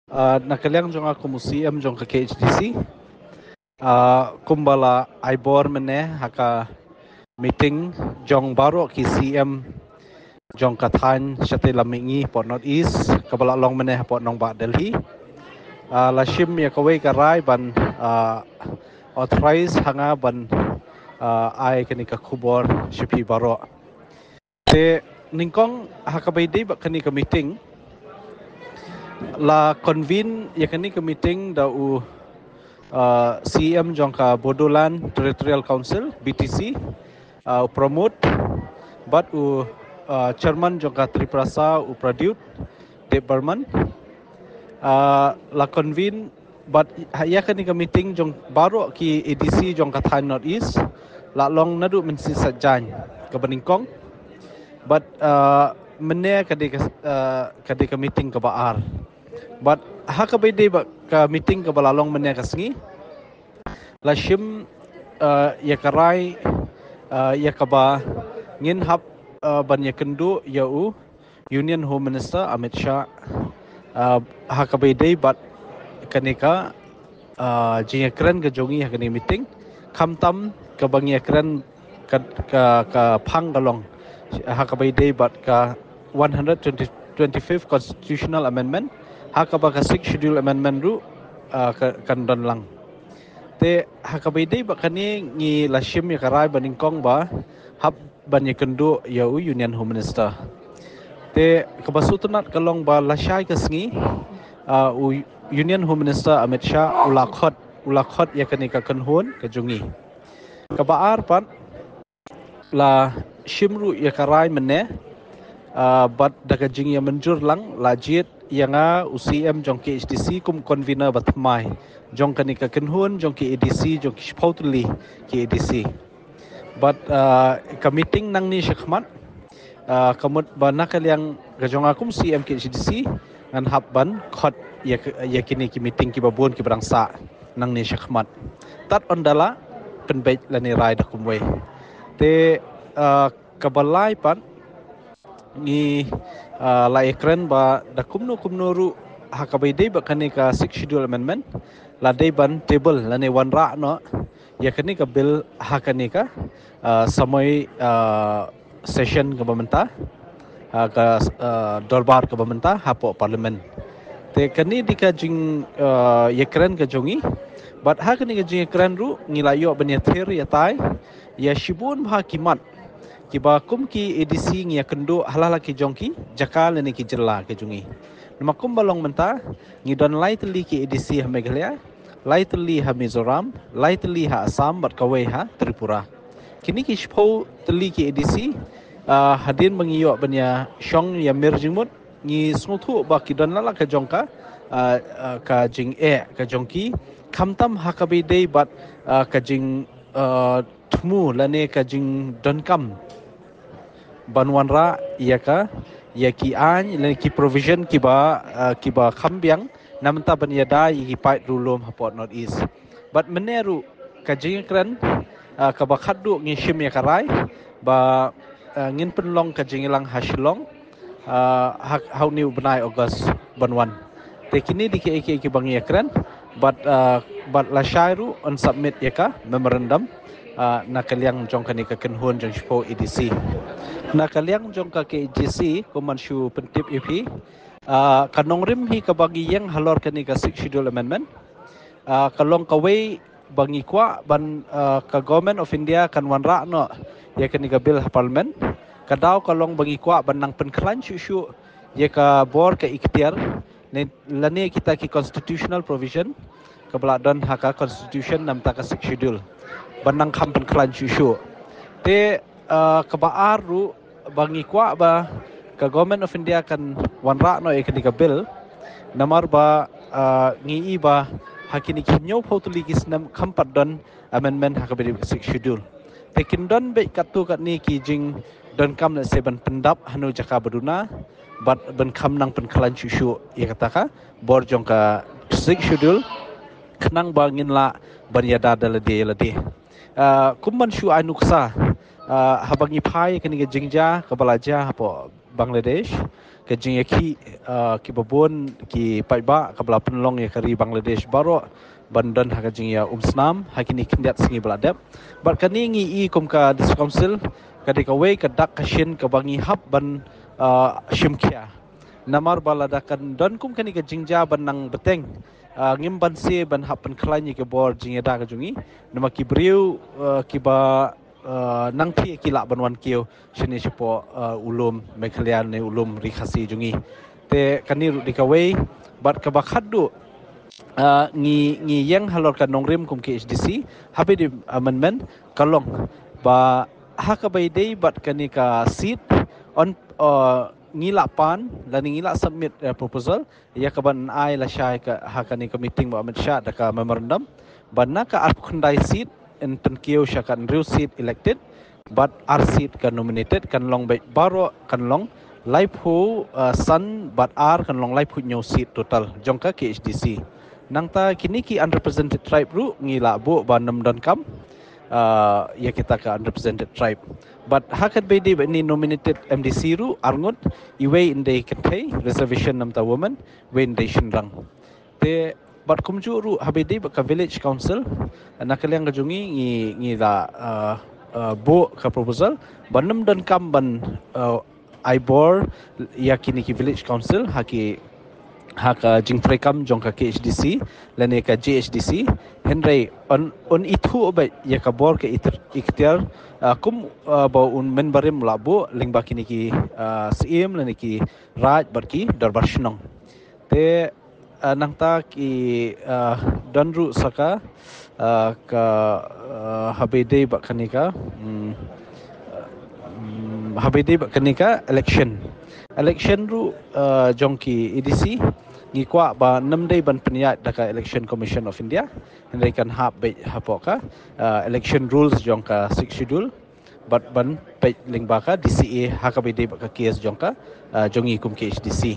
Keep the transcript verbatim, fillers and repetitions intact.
Uh, na ka liang jong nga kum u C M jong ka K H D C. Uh, kumba la ai bor mynne ha ka meeting jong baroh ki C M jong ka thaiñ shatei lam mihngi hapoh North East kaba la long mynne hapoh nongbah Delhi. Uh, la shim ïa kawei ka rai ban uh, authorize ha nga ban uh, ai kane ka khubor sha phi baroh. Te nyngkong ha kaba ïadei bad kane ka meeting, la convene ïa kane ka meeting da u uh, C M jong ka Bodoland Territorial Council, B T C, uh, u Pramod, bad u uh, chairman jong ka Tiprasa, u Pradyut Debbarman. Uh, la convene bad ha ïa kane ka meeting jong baroh ki A D C jong ka thaiñ North East, la long naduh mynshisha jan kaba nyngkong. Bad uh, mynne ka dei ka, uh, ka dei ka meeting kaba ar. Bad ha kaba ïadei bad ka meeting kaba la long mynne ka sngi, la shim uh, ïa ka rai uh, ïa kaba ngin hap uh, ban ïakynduh ïa u Union Home Minister Amit Shah uh, ha kaba ïadei bad kane ka uh, jingïakren ka jong ngi ha kane meeting, khamtam kaba ngi ïakren ka, ka, ka phang ka long ha kaba ïadei bad ka one hundred twenty, twenty-fifth Constitutional Amendment, ha kaba ka Sixth Schedule Amendment ruh uh, ka, kan don lang. Te ha kaba ïadei bad kane ngi la shim ïa ka rai ba nyngkong ba hap ban ïakynduh ïa u Union Home Minister. Te kaba sngewtynnat ka long ba lashai ka sngi uh, u Union Home Minister Amit Shah u la khot, u la khot ïa kane ka kynhun ka jong ngi. Kaba ar pat, la shim ruh ïa ka rai mynne uh, bad da ka jingïamynjur lang, la jied ïa nga u C M jong K H D C kum convener ba thymmai jong kane ka kynhun jong ki A D C, jong ki shiphew tylli ki A D C. Bad uh, ka meeting nangne shakhmat uh, ka mut ba na ka liang ka jong nga kum C M K H D C ngan hap ban khot ïa, ïa kine ki meeting kiba bun kiba dang sah nangne shakhmat. Tad ynda la pynbeit lane rai da kumwei. Te uh, kaba lai pat ngi uh, la ïakren ba da kumno kumno ruh ha kaba ïadei bad kane ka Sixth Schedule Amendment, la dei ban table lane wanrah noh ïa kane ka bill ha kane ka uh, samoi uh, session kaba mynta, uh, ka uh, dorbar kaba mynta hapoh Parliament. Te kane dei ka jing uh, ïakren ka jong ngi. Bad ha kane ka jingïakren ruh ngi la ïoh ban ïathir ïatai ïa shibun bha ki mat kiba kum ki A D C ngi ïakynduh ha la la ki jong ki jaka lane ki jylla ka jong ngi. Namar kumba long mynta ngi don lai tylli ki A D C ha Meghalaya, lai tylli ha Mizoram, lai tylli ha Assam bad kawei ha Tripura. Kine ki shiphew tylli ki A D C uh, hadien ba ngi ïoh ban ïa shong ïa mir jingmut, ngi sngewthuh ba ki don la la ka jong ka uh, uh, ka jingeh ka jong ki, khamtam ha kaba ïadei bad uh, ka jing uh, thmu lane ka jingdonkam ban wanrah ïa ka, ïa ki aiñ lane ki provision kiba uh, kiba kham biang na mynta ban ïada ïa ki paid riewlum hapoh North East. Bad mynne ruh ka jingïakren uh, kaba khatduh ngi shim ïa ka rai ba uh, ngin pynlong ka jingïalang ha Shillong uh, ha, ha une u bnai August ban wan. Te kine dei kiei kiei kiba ngi ïakren bad uh, bad lashai ruh yn submit ïa ka memorandum uh, na ka liang jong kane ka kynhun jong shiphew A D C. Na ka liang jong ka K H D C, kumban shu pyntip ïa phi, uh, ka nongrim hi kaba ngi ïeng halor kane ka Sixth Schedule Amendment uh, ka long kawei ba ngi kwah ban uh, ka Government of India kan wanrah noh ïa kane ka bill ha Parliament. Ka daw ka long ba ngi kwah ban nang pynkhlaiñ shuh shuh ïa ka bor ka iktiar lane kita ki constitutional provision kaba la don ha ka Constitution namar ka Sixth Schedule, ban nang kham pynkhlaiñ shuh shuh. Te uh, kaba ar ruh ba ngi kwah ba ka Government of India kan wanrah noh ïa kane ka bill, namar ba uh, ngi i ba ha kine ki hynñiewphew tylli ki snem kham pat don amendment ha kaba ïadei bad ka Sixth Schedule. Te kin don beit katto katne ki jingdonkam lehse ban pyndap hano jaka ba duna bad ban kham nang pynkhlaiñ shuh shuh ïa kata ka bor jong ka Sixth Schedule khnang ba ngin lah ban ïada da lade ïa lade. Uh, kumban shu ai nuksa uh, haba ngi phai kane ka jingjia kaba la jia hapoh Bangladesh, ka jingïakhih, uh, kiba bun ki paidbah kaba la pynlong ïa ka ri Bangladesh baroh ban don ha ka jingïaumsnam ha kine khyndiat sngi ba la dep. Bad kane ngi i kum ka District Council ka dei kawei ka dak ka shin kaba ngi hap ban, uh, shim khia. Namar ba lada kan don kum kane ka jingjia ban nang bteng, uh, ngim banse ban hap pynkhlaiñ ïa ka bor jingïada ka jong ngi. Namar ki briew, uh, kiba, uh, nangthie ki lah ban wan kiew shane shapoh, uh, u lum Meghalaya ne u lum Ri Khasi jong ngi. Te kane ruh dei kawei, bad kaba khatduh, uh, ngi, ngi ïeng halor ka nongrim kum K H D C, haba dei amendment ka long ba ha kaba ïadei bad kane ka seat, on, uh, ngi la pan lane ngi la submit, uh, proposal ïa kaban ai lashai ka, ha kane ka meeting ba mynshwa da ka memorandum ba na ka arphew khyndai seat yn pynkiew sha ka hynriew seat elected, bad ar seat ka nominated, kan long beit baroh kan long laiphew, uh, san, bad ar kan long laiphew hynñiew seat total jong ka K H D C. Nangta kine ki unrepresented tribe ruh ngi la buh ba nym donkam, uh, ïa kita ka unrepresented tribe. Bad ha kaba ïadei bad kine nominated M D C ruh arngut, iwei yn dei kynthei, reservation namar ta women, wei yn dei shynrang. Te bad kumjuh ruh haba ïadei bad ka village council, na ka liang ka jong ngi, ngi, ngi la, uh, uh, buh ka proposal ba nym donkam ban, uh, ai bor ïa kine ki village council ha ki, ha ka jingtreikam jong ka K H D C lane ka J H D C. Hynrei yn, yn ithuh beit ïa ka bor ka iktiar, uh, kum, uh, ba u member rim la buh lyngba kine ki, uh, syiem lane ki raid bad ki dorbar shnong. Te, uh, nangta ki, uh, don ruh sa ka, uh, ka, uh, haba ïadei bad kane ka, mm, mm, haba ïadei bad kane ka election. Election ruh, uh, jong ki A D C ngi kwah ba nym dei ban pynïaid da ka Election Commission of India, hynrei kan hap beit hapoh ka, uh, election rules jong ka Sixth Schedule, bad ban peit lyngba ka D C A ha kaba ïadei bad ka case jong ka, uh, jong ngi kum K H D C.